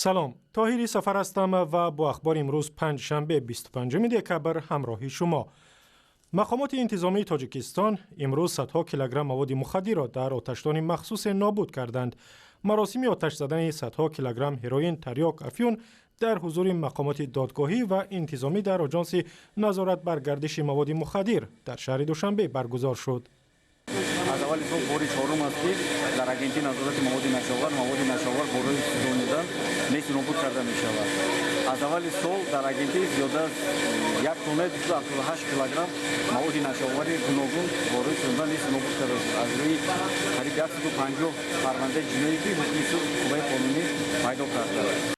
Салом, Тоҳири Сафар ҳастам ва бо ахбори имрӯз, панҷшанбе, 25 декабр, ҳамроҳи шумо. Мақомоти интизомии Тоҷикистон имрӯз садҳо килограмм маводи мухаддирро дар оташдони махсусе нобуд карданд. Маросими оташ задани садҳо килограмм ҳероин, тарёк, афюн дар ҳузури мақомоти додгоҳӣ ва интизомӣ дар Оҷонси назорат бар гардиши маводи мухаддир дар шаҳри Душанбе баргузор шуд. Аз аввали сол бори чорум аст, ки дар Агентии назорати маводи нашъаовар маводи нашъаовар бо роҳи сӯзонидан нести нобуд карда мешавад. Аз аввали сол дар агентӣ зиёда аз 1 тоннаи 278 килограмм маводи нашъаовари гуногун бо роҳи сӯзонидан нести нобуд карда шуд, аз рӯи қариб 150 парвандаи ҷиноӣ, ки ҳукми суд қувваи қонунӣ пайдо кардааст.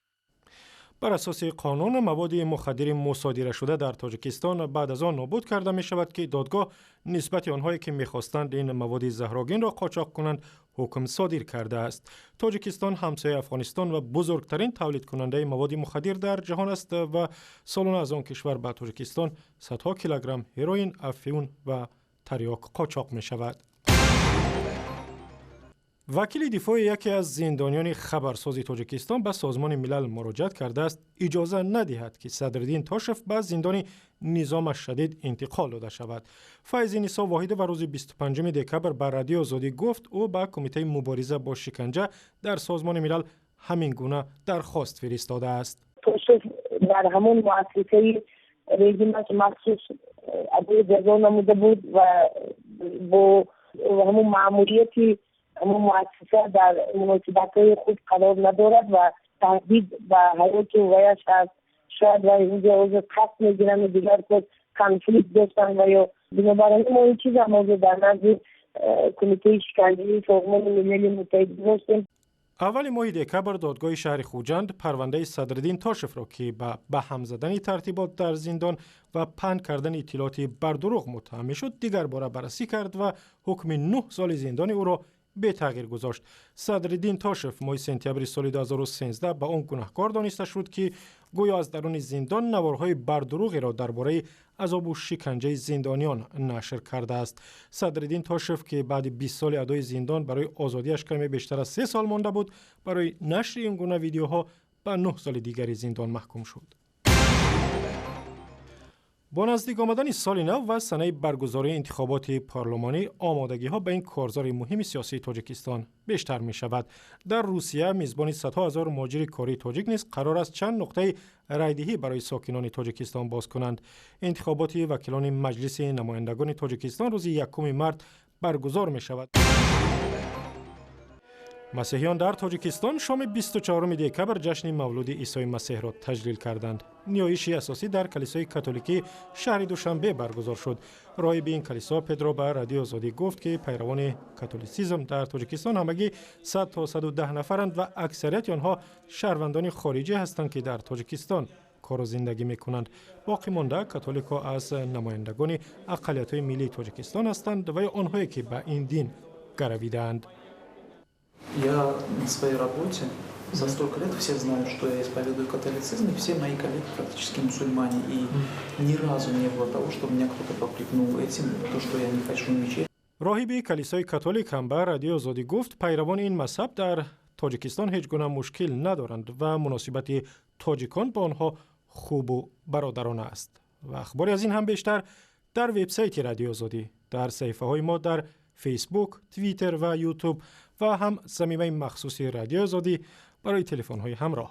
Бар асоси қонун, маводи мухаддири мусодирашуда дар Тоҷикистон баъд аз он нобуд карда мешавад, ки додгоҳ нисбати онҳое, ки мехостанд ин маводи заҳрогинро қочоқ кунанд, ҳукм содир кардааст. Тоҷикистон ҳамсояи Афғонистон ва бузургтарин тавлидкунандаи маводи мухаддир дар ҷаҳон аст ва солона аз он кишвар ба Тоҷикистон садҳо килограмм ҳероин, афюн ва тарёк қочоқ мешавад. Вакили дифои яке аз зиндониёни хабарсози Тоҷикистон ба Созмони Милал муроҷиат кардааст, иҷоза надиҳад, ки Садриддин Тошев ба зиндони низомаш шадид интиқол дода шавад. Файзинисо Воҳидова рӯзи 25 декабр ба Радиои Озодӣ гуфт, ӯ ба Кумитаи мубориза бо шиканҷа дар Созмони Милал ҳамин гуна дархост фиристодааст. Тошев дар ҳамон муассисаи режимаш махсус адои ҷазо намуда буд ва бо ҳамон маъмурияти ҳамон муассиса дар муносибатҳои хуб қарор надорад ва таҳдид ба ҳаёту ваяш ҳаст. Шояд вай инҷо ҳозир қасд мегиранд, дигар кор конфликт доштанд ва ё бинобар ин мо ин чизам ҳозир дар назди Кумитаи шиканҷаи Созмони Милали Муттаҳид гузоштем. Аввали моҳи декабр додгоҳи шаҳри Хуҷанд парвандаи Садриддин Тошевро, ки ба ба ҳам задани тартибот дар зиндон ва паҳн кардани иттилооти бардурӯғ муттаҳам мешуд, дигарбора баррасӣ кард ва ҳукми 9 соли зиндони ӯро бетағйир гузошт. Садриддин Тошев моҳи сентябри соли 2013 ба он гунаҳкор дониста шуд, ки гӯё аз даруни зиндон наворҳои бардурӯғеро дар бораи азобу шиканҷаи зиндониён нашр кардааст. Садриддин Тошев, ки баъди 20 соли адои зиндон барои озодиаш каме бештар аз 3 сол монда буд, барои нашри ин гуна видеоҳо ба 9 соли дигари зиндон маҳкум шуд. Бо наздик омадани соли нав ва санаи баргузории интихоботи парлумонӣ, омодагиҳо ба ин корзори муҳими сиёсии Тоҷикистон бештар мешавад. Дар Русия, мизбони садҳо ҳазор муҳоҷири кории тоҷик, низ қарор аст чанд нуқтаи райдиҳӣ барои сокинони Тоҷикистон боз кунанд. Интихоботи вакилони Маҷлиси намояндагони Тоҷикистон рӯзи 1 март баргузор мешавад. Масеҳиён дар Тоҷикистон шоми 24 декабр ҷашни мавлуди Исои Масеҳро таҷлил карданд. Ниёиши асосӣ дар калисои католикии шаҳри Душанбе баргузор шуд. Роҳиби ин калисо Педро ба Радиои Озодӣ гуфт, ки пайравони католисизм дар Тоҷикистон ҳамагӣ 100 то 110 нафаранд ва аксарияти онҳо шаҳрвандони хориҷӣ ҳастанд, ки дар Тоҷикистон кору зиндагӣ мекунанд. Боқӣ монда католикҳо аз намояндагони ақаллиятҳои миллии Тоҷикистон ҳастанд ва ё онҳое, ки ба ин дин гаравидаанд. Я на своей работе за столько лет, все знают, что я исповедую католицизм, и все мои коллеги практически мусульмане. И ни разу не было того, чтобы меня кто-то попрекнул этим, то, что я не хожу в мечеть. Роҳиби калисои католик ҳам ба Радиои Озодӣ гуфт, пайравони ин мазҳаб дар Тоҷикистон ҳеҷ гуна мушкил надоранд ва муносибати тоҷикон бо онҳо хубу бародарона аст. Ва ахбори аз ин ҳам бештар дар вебсайти Радиои Озодӣ, дар саҳифаҳои мо дар Фейсбук, Твиттер ва Ютуб ва ҳам замимаи махсуси Радиои Озодӣ барои телефонҳои ҳамроҳ.